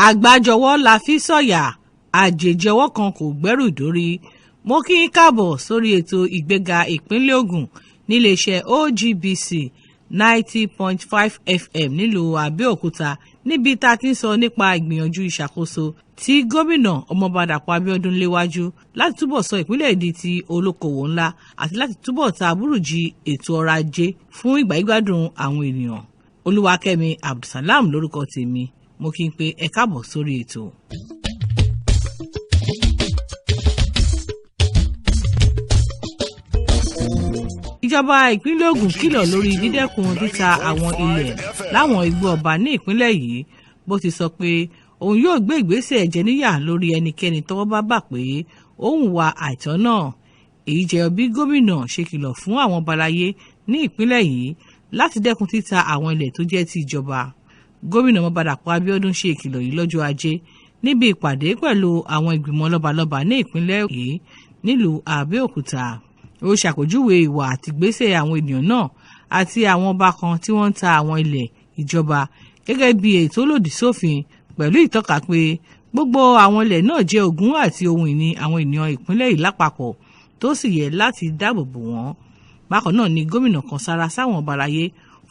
Àgbájọwọ́ la fi sọ̀yà, àjèjì ọwọ́ kan kò gbẹ́rù dórí. Mo kí yín káàbọ̀ sórí ètò ìgbéga ìpínlẹ̀ Ògùn níléeṣẹ́ OGBC 90.5 FM nílùú Abẹ́òkúta, níbi tá a ti ń sọ nípa ìgbìyànjú ìṣàkóso tí gómìnà Ọmọọba Dàpọ̀ Abíọ́dún léwájú láti túbọ̀ sọ ìpínlẹ̀ èdè ti olókoòwò ńlá àti láti túbọ̀ ta burújí ètò ọrọ̀ ajé fún ìgbáyégbádùn àwọn ènìyàn. Olúwakẹ́mi Abdulsalam lórúkọ tèmi, mo kí n pé ẹ káàbọ̀ sórí ètò. Ìjọba ìpínlẹ̀ Ògùn kìlọ̀ lórí dídẹ́kun títa àwọn ilẹ̀ láwọn igbó ọba ní ìpínlẹ̀ yìí, bó ti sọ pé òun yóò gbé ìgbésẹ̀ jẹníyà lórí ẹnikẹ́ni tọ́wọ́ bá bà pé ó ń hùwà àìtọ́ náà. Èyí jẹ́ bí gómìnà ṣe kìlọ̀ fún àwọn balayé ní ìpínlẹ̀ yìí láti dẹ́kun títa àwọn ilẹ̀ tó jẹ́ ti ìjọba. Gómìnà Ọmọọba Dàpọ̀ Abíọ́dún ṣe ìkìlọ̀ yìí lọ́jọ́ Ajé níbi ìpàdé pẹ̀lú àwọn ìgbìmọ̀ lọ́balọ́ba ní ìpínlẹ̀ yìí nílùú Abẹ́òkúta. Ó ṣàpèjúwe ìwà àtìgbésẹ̀ àwọn ènìyàn náà àti àwọn ọba kan tí wọ́n ń ta àwọn ilẹ̀ ìjọba gẹ́gẹ́ bí èyí tó lòdì sófin, pẹ̀lú ìtọ́ka pé gbogbo àwọn ilẹ̀ náà jẹ́ ogún àti ohun ìní àwọn ènìyàn ìpínlẹ̀ yìí lápapọ̀ tó sì yẹ láti dáàbò bò wọ́n. Bákan náà ni gómìnà kan sára sáwọn ọba aláyé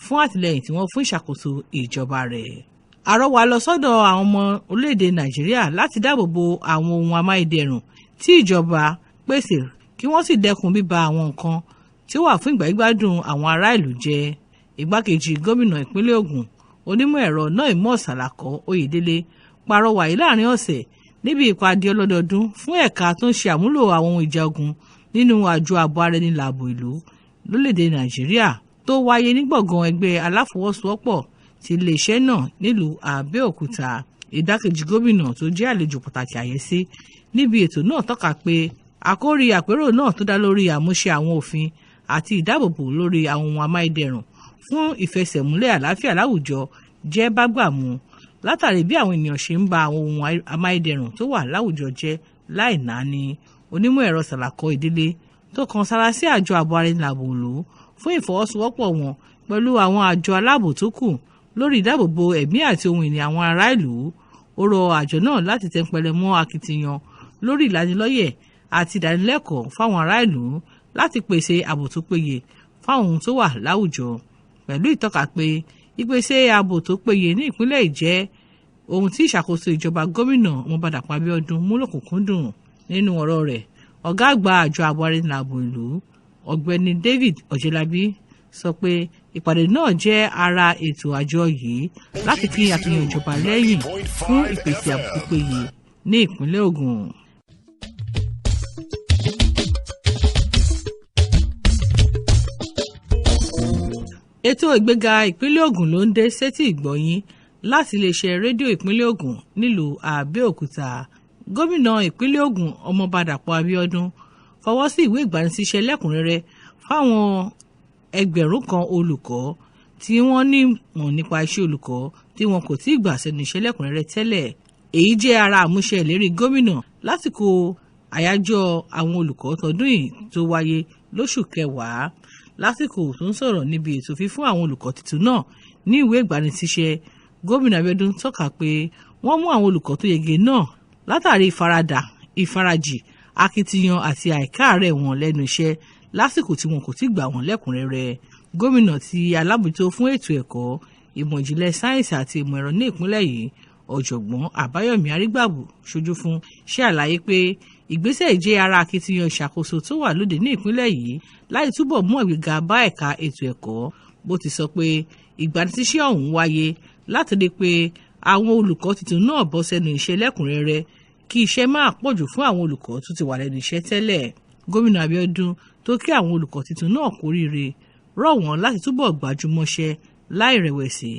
fún àtìlẹyìn tí wọ́n fún ìṣàkóso ìjọba rẹ̀. Àrọwà lọ sọ́dọ̀ àwọn ọmọ orílẹ̀-èdè Nàìjíríà láti dáàbò bo àwọn ohun amáyédẹrùn tí ìjọba pèsè kí wọ́n sì dẹ́kun bíba àwọn nǹkan tí ó wà fún ìgbáyégbádùn àwọn ará ìlú jẹ́. Igbákejì gómìnà ìpínlẹ̀ Ògùn, onímọ̀ ẹ̀rọ Noimot Salako Oyèdélé, pàrọwà yìí láàrin ọ̀sẹ̀ níbi ìpàdé ọlọ́dọọdún fún ẹ̀ka tó ń ṣe àmúlò àwọn ohun ìjà ogun nínú àjọ ààbò ara ẹni làbò ìlú lórílẹ̀-èdè Nàìjíríà tó wáyé ní gbọ̀ngàn ẹgbẹ́ aláfọwọ́sowọ́pọ̀ ti iléeṣẹ́ náà nílùú Abẹ́òkúta. Igbákejì gómìnà tó jẹ́ àlejò pàtàkì àyẹ́sí níbi ètò náà tọ́ka pé àkórí àpérò náà tó dá lórí àmúṣe àwọn òfin àti ìdáàbòbò lórí àwọn ohun amáyédẹrùn fún ìfẹsẹ̀múlẹ̀ àlàáfíà láwùjọ jẹ́ bágbàmú látàrí bí àwọn ènìyàn ṣe ń ba àwọn ohun amáyédẹrùn tó wà láwùjọ jẹ́ láì náání. Onímọ̀ ẹ̀rọ Sàlàkọ́ Ìdílé tó kan sára sí àjọ ààbò ara ẹni làbò ìlú fún ìfọwọ́sowọ́pọ̀ wọn pẹ̀lú àwọn àjọ aláàbò tó kù lórí ìdáàbòbò ẹ̀mí àti ohun ìní àwọn ará ìlú. Ó rọ àjọ náà láti tẹnpẹlẹ mọ́ akitiyan lórí ìlanilọ́yẹ̀ àti ìdánilẹ́kọ̀ọ́ fáwọn ará ìlú láti pèsè ààbò tó péye fáwọn ohun tó wà láwùjọ, pẹ̀lú ìtọ́ka pé ìpèsè ààbò tó péye ní ìpínlẹ̀ yìí jẹ́ ohun tí ìṣàkóso ìjọba gómìnà Ọmọọba Dàpọ̀ Abíọ́dún mú lọ́kùnkúndùn. Nínú ọ̀rọ̀ rẹ̀, ọ̀gá àgbà àjọ ààbò ara ẹni làbò ìlú, Ọ̀gbẹ́ni David Ọ̀jẹ̀lábí, sọ pé ìpàdé náà jẹ́ ara ètò àjọ yìí láti fi àfihàn ìjọba lẹ́yìn fún ìpèsè ààbò tó péye ní ìpínlẹ̀ Ògùn. Ètò ìgbéga ìpínlẹ̀ Ògùn ló ń dé sétí ìgbọ̀nyín láti iléeṣẹ́ rédíò ìpínlẹ̀ Ògùn nílùú Abẹ́òkúta. Gómìnà ìpínlẹ̀ Ògùn Ọmọọba Dàpọ̀ Abíọ́dún fọwọ́ sí ìwé ìgbanisíṣẹ́ lẹ́kùnrẹ́rẹ́ fáwọn 1,000 olùkọ́ tí wọ́n ní mọ̀ nípa iṣẹ́ olùkọ́ tí wọn kò tíì gbà sẹ́nu iṣẹ́ lẹ́kùnrẹ́rẹ́ tẹ́lẹ̀. Èyí jẹ́ ara àmúṣe ìlérí gómìnà lásìkò àyájọ́ àwọn olùkọ́ tọdún yìí tó wáyé lóṣù kẹwàá. Lásìkò tó ń sọ̀rọ̀ níbi ètò fífún àwọn olùkọ́ tuntun náà ní ìwé ìgbanisíṣẹ́, gómìnà Abíọ́dún tọ́ka pé wọ́n mú àwọn olùkọ́ tó yege náà látàrí ìfaradà, ìfarajì, akitiyan àti àìkáàárẹ̀ wọn lẹ́nu iṣẹ́ lásìkò tí wọn kò tí gbà wọ́n lẹ́kùnrẹ́rẹ́. Gómìnà ti alábòjútó fún ètò ẹ̀kọ́, ìmọ̀ ìjìnlẹ̀ sáyẹ́ǹsì àti ìmọ̀ ẹ̀rọ ní ìpínlẹ̀ yìí, Ọ̀jọ̀gbọ́n Àbáyọ̀mí Arígbábù ṣojú fún, ṣe àlàyé pé ìgbésẹ̀ jẹ́ ara akitiyan ìṣàkóso tó wà lóde ní ìpínlẹ̀ yìí láti túbọ̀ mú àgbéga bá ẹ̀ka ètò ẹ̀kọ́. Bó ti sọ pé ìgbanisíṣẹ́ ọ̀hún wáyé láti rí pé àwọn olùkọ́ tuntun náà bọ́ sẹ́nu iṣẹ́ lẹ́kùnrẹ́rẹ́ kí iṣẹ́ máa pọ̀jù fún àwọn olùkọ́ tó ti wà lẹ́nu iṣẹ́ tẹ́lẹ̀. Gómìnà Abíọ́dún tó kí àwọn olùkọ́ tuntun náà kú oríire rọ̀ wọ́n láti túbọ̀ gbájúmọ́ṣẹ́ láì rẹ̀wẹ̀sì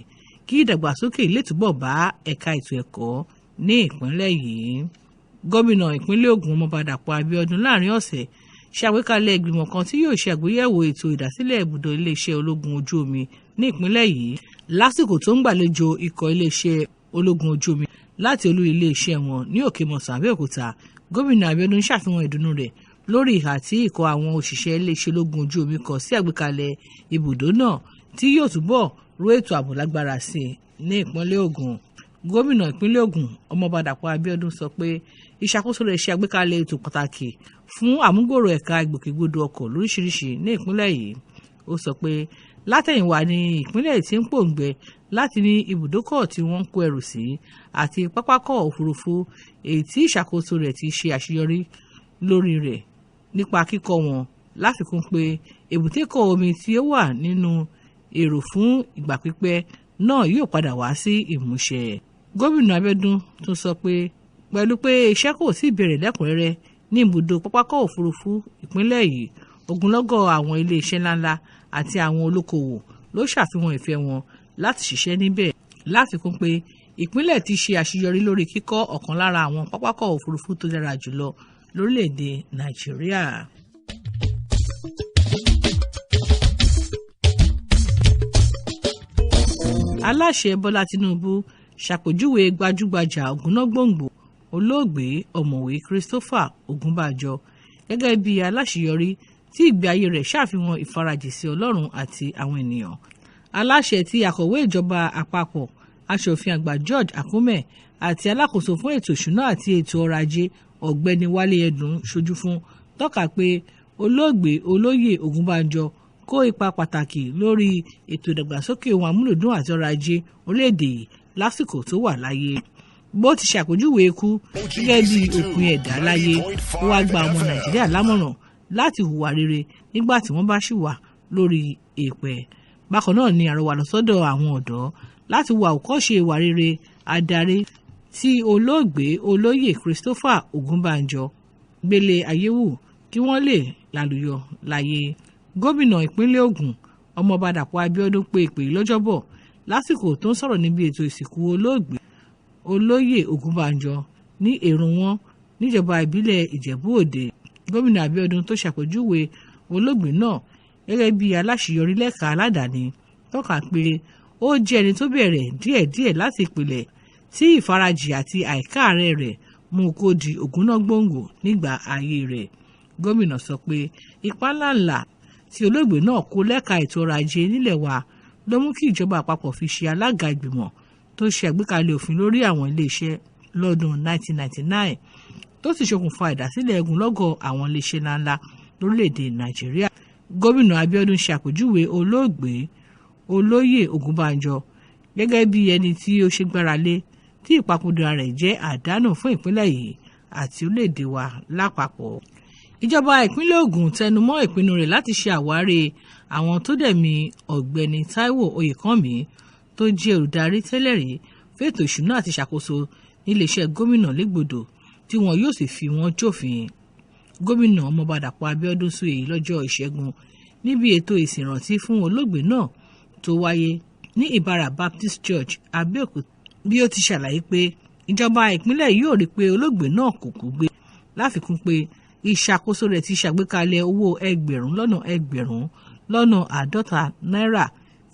kí ìdàgbàsókè lè túbọ̀ bá ẹ̀ka ètò ẹ̀kọ́ ní ìpínlẹ̀ yìí. Gómìnà ìpínlẹ̀ Ògùn Ọmọọba Dàpọ̀ Abíọ́dún láàrin ọ̀sẹ̀ ṣe àgbékalẹ̀ ìgbìmọ̀ kan tí yóò ṣe àgbéyẹ̀wò ètò ìdásílẹ̀ ibùdó iléeṣẹ́ ológun ojú omi ní ìpínlẹ̀ yìí lásìkò tó ń gbàlejò ikọ̀ iléeṣẹ́ ológun ojú omi láti olú iléeṣẹ́ wọn ní Òkè-Mọ̀sán, Abẹ́òkúta. Gómìnà Abíọ́dún ṣàfihàn ìdùnnú rẹ̀ lórí ìhà tí ikọ̀ àwọn òṣìṣẹ́ iléeṣẹ́ ológun ojú omi kọ sí àgbékalẹ̀ ibùdó náà tí yóò túbọ̀ ró ètò ààbò lágbára sí i ní ìpínlẹ̀ Ògùn. Gómìnà ìpínlẹ̀ Ògùn Ọmọọba Dàpọ̀ Abíọ́dún sọ pé ìṣàkóso rẹ̀ ṣe àgbékalẹ̀ ètò pàtàkì fún àmúgbòòrò ẹ̀ka ìgbòkègbodò ọkọ̀ lóríṣiríṣi ní ìpínlẹ̀ yìí. Ó sọ pé látẹ̀yìnwá ní ìpínlẹ̀ tí ń pòǹgbẹ láti ní ibùdókọ̀ tí wọ́n ń kó ẹrù sí àti pápákọ̀ òfurufú, èyí tí ìṣàkóso rẹ̀ ti ṣe àṣeyọrí lórí rẹ̀ nípa kíkọ́ wọn, láfikún pé èbútékọ̀ omi tí ó wà nínú èrò fún ìgbà pípẹ́ náà yóò padà wá sí ìmúṣẹ. Gómìnà Abíọ́dún tún sọ pé pẹ̀lú pé iṣẹ́ kò tíì bẹ̀rẹ̀ lẹ́kùnrẹ́rẹ́ ní ibùdó pápákọ̀ òfurufú ìpínlẹ̀ yìí, ogunlọ́gọ̀ àwọn ilé-iṣẹ́ ńláńlá àti àwọn olókoòwò ló ṣàfihàn ìfẹ́ wọn láti ṣiṣẹ́ níbẹ̀, láfikún pé ìpínlẹ̀ ti ṣe àṣeyọrí lórí kíkọ́ ọ̀kan lára àwọn pápákọ̀ òfurufú tó dára jùlọ lórílẹ̀‐èdè Nàìjíríà. Aláṣẹ Bọ́lá Tinubu ṣàpèjúwe gbajúgbajà ògúnnágbòǹgbò olóògbé Ọ̀mọ̀wé Christopher Ògúnbàjọ gẹ́gẹ́ bí aláṣeyọrí tí ìgbé ayé rẹ̀ ṣàfihàn ìfarajìn sí Ọlọ́run àti àwọn ènìyàn. Aláṣẹ tí akọ̀wé ìjọba àpapọ̀ aṣòfin àgbà George Akume àti alákòóso fún ètò ìṣúná àti ètò ọrọ̀ ajé Ọ̀gbẹ́ni Wálé Ẹdùn ṣojú fún tọ́ka pé olóògbé olóyè Ògúnbàjọ kó ipa pàtàkì lórí ètò ìdàgbàsókè ohun amúlùdùn àti ọrọ̀ ajé orílẹ̀-èdè yìí lásìkò tó wà láyé. Bó ti ṣàpèjúwe ikú gẹ́gẹ́ bí òpin ẹ̀dá láyé, ó wá gba ọmọ Nàìjíríà lámọ̀ràn láti hùwà rere nígbà tí wọ́n bá ṣì wà lórí èèpẹ̀. Bákan náà ni àrọwà lọ sọ́dọ̀ àwọn ọ̀dọ́ láti wo àwòkọ́ṣe ìwà rere adarí tí olóògbé olóyè Christopher Ògúnbànjọ gbélé ayé wù kí wọ́n lè lálùyọ láyé. Gómìnà ìpínlẹ̀ Ògùn Ọmọọba Dàpọ̀ Abíọ́dún pe ìpè yìí lọ́jọ́bọ̀ lásìkò tó ń sọ̀rọ̀ níbi ètò ìsìnkú olóògbé olóyè Ògúnbànjọ ní Èrúnwọ̀n níjọba ìbílẹ̀ Ìjẹ̀bú Òde. Gómìnà Abíọ́dún tó ṣàpèjúwe olóògbé náà gẹ́gẹ́ bí aláṣeyọrí lẹ́ka aládàáni tọ́ka pé ó jẹ́ ẹni tó bẹ̀rẹ̀ díẹ̀díẹ̀ láti ìpìlẹ̀ tí ìfarajì àti àìkáàárẹ̀ rẹ̀ mú kó di ògúnnágbòǹgbò nígbà ayé rẹ̀. Gómìnà sọ pé ipa ńláǹlà tí olóògbé náà kó lẹ́ka ètò ọrọ̀ ajé nílẹ̀ wa ló mú kí ìjọba àpapọ̀ fi ṣe alága ìgbìmọ̀ tó ṣe àgbékalẹ̀ òfin lórí àwọn iléeṣẹ́ lọ́dún 1999 tó sì ṣokùnfà ìdásílẹ̀ ogunlọ́gọ̀ àwọn iléeṣẹ́ ńláńlá lórílẹ̀‐èdè Nàìjíríà. Gómìnà Abíọ́dún ṣe àpèjúwe olóògbé olóyè Ògúnbànjọ gẹ́gẹ́ bí ẹni tí ó ṣe gbára lé tí ìpapòdà rẹ̀ jẹ́ àdánù fún ìpínlẹ̀ yìí àti orílẹ̀-èdè wa lápapọ̀. Ìjọba ìpínlẹ̀ Ògùn tẹnumọ́ ìpinnu rẹ̀ láti ṣe àwárí àwọn tó dẹ̀mí Ọ̀gbẹ́ni Táíwò Oyèkánmi tó jẹ́ olùdarí tẹ́lẹ̀ rí fẹ́tò ìṣúná àti ìṣàkóso níléeṣẹ́ gómìnà légbodò tí wọn yóò sì fi wọ́n jófin. Gómìnà Ọmọọba Dàpọ̀ Abíọ́dún sọ èyí lọ́jọ́ Ìṣẹ́gun níbi ètò ìsìnrántí fún olóògbé náà tó wáyé ní Ìbàrà Baptist Church, Abẹ́òkúta, bí ó ti ṣàlàyé pé ìjọba ìpínlẹ̀ yóò rí pé olóògbé náà kò kú gbé, láfikún pé ìṣàkóso rẹ̀ ti ṣàgbékalẹ̀ owó 1,150,000 náírà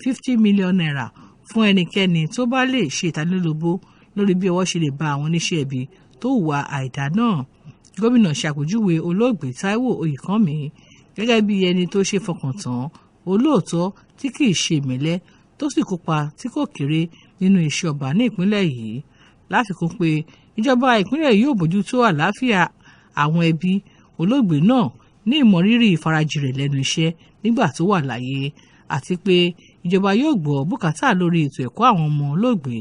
50 million naira fún ẹnikẹ́ni tó bá lè ṣe ìtanilólobó lórí bí ọwọ́ ṣe lè bá àwọn oníṣẹ́ ibi tó hùwà àìdá náà. Gómìnà ṣàpèjúwe olóògbé Táíwò Oyèkánmi gẹ́gẹ́ bí ẹni tó ṣe fọkàn tán, olóòótọ́ tí kì í ṣe ìmẹ́lẹ́ tó sì kópa tí kò kéré nínú iṣẹ́ ọba ní ìpínlẹ̀ yìí, láfikún pé ìjọba ìpínlẹ̀ yóò bójútó àlàáfíà àwọn ẹbí olóògbé náà ní ìmọrírì ìfarajìn rẹ̀ lẹ́nu iṣẹ́ nígbà tó wà láyé, àti pé ìjọba yóò gbọ́ bùkátà lórí ètò ẹ̀kọ́ àwọn ọmọ olóògbé,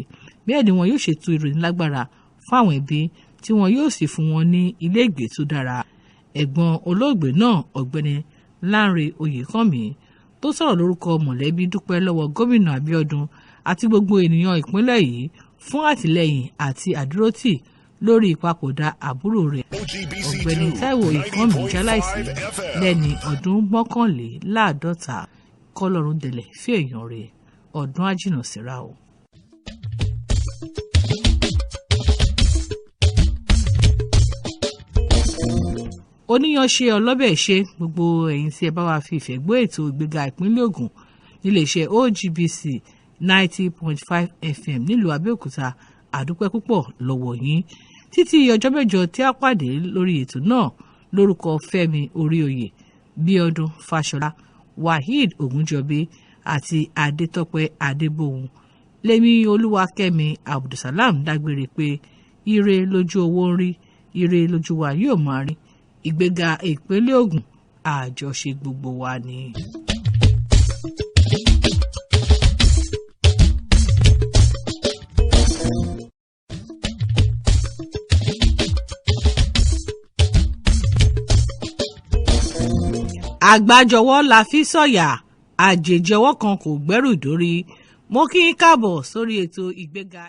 bẹ́ẹ̀ ni wọn yóò ṣètò ìrónilágbára fún àwọn ẹbí tí wọn yóò sì fún wọn ní ilégbèé tó dára. Ẹ̀gbọ́n olóògbé náà Ọ̀gbẹ́ni Lánrè Oyèkánmi tó sọ̀rọ̀ lórúkọ mọ̀lẹ́bí dúpẹ́ lọ́wọ́ gómìnà Abíọ́dún àti gbogbo ènìyàn ìpínlẹ̀ yìí fún àtìlẹ́yìn àti àdúrótì lórí ìpapòdà àbúrò rẹ̀ Ọ̀gbẹ́ni Táíwò Oyèkánmi jáláìsí lẹ́ni ọdún 51. Kọ́lọ́run dẹ̀lẹ̀ fí èèyàn rẹ̀ ọdún á jìnnà síra o. Oníyanṣe ọlọ́bẹ̀ ṣe gbogbo ẹ̀yin tí ẹ bá wa fi ìfẹ́ gbọ́ ètò ìgbéga ìpínlẹ̀ Ògùn níléeṣẹ́ OGBC 90.5 FM nílùú Abẹ́òkúta, àdúpẹ́ púpọ̀ lọ́wọ́ yín. Títí ọjọ́ mẹ́jọ tí a pàdé lórí ètò náà, lórúkọ Fẹ́mi Oríoyè, Bíọ́dún Fáṣọlá, Waheed Ògúnjọbí àti Adétọ́pẹ́ Adébóhùn, Lẹ́mi Olúwakẹ́mi Abdulsalam dágbére pé ire lójú owó ń rí, ire lójú wa yóò máa rí. Ìgbéga ìpínlẹ̀ Ògùn àjọṣe gbogbo wa ni. Àgbájọwọ́ la fi sọ̀yà, àjèjì ọwọ́ kan kò gbẹ́rù dórí. Mo kí n káàbọ̀ sórí ètò ìgbéga.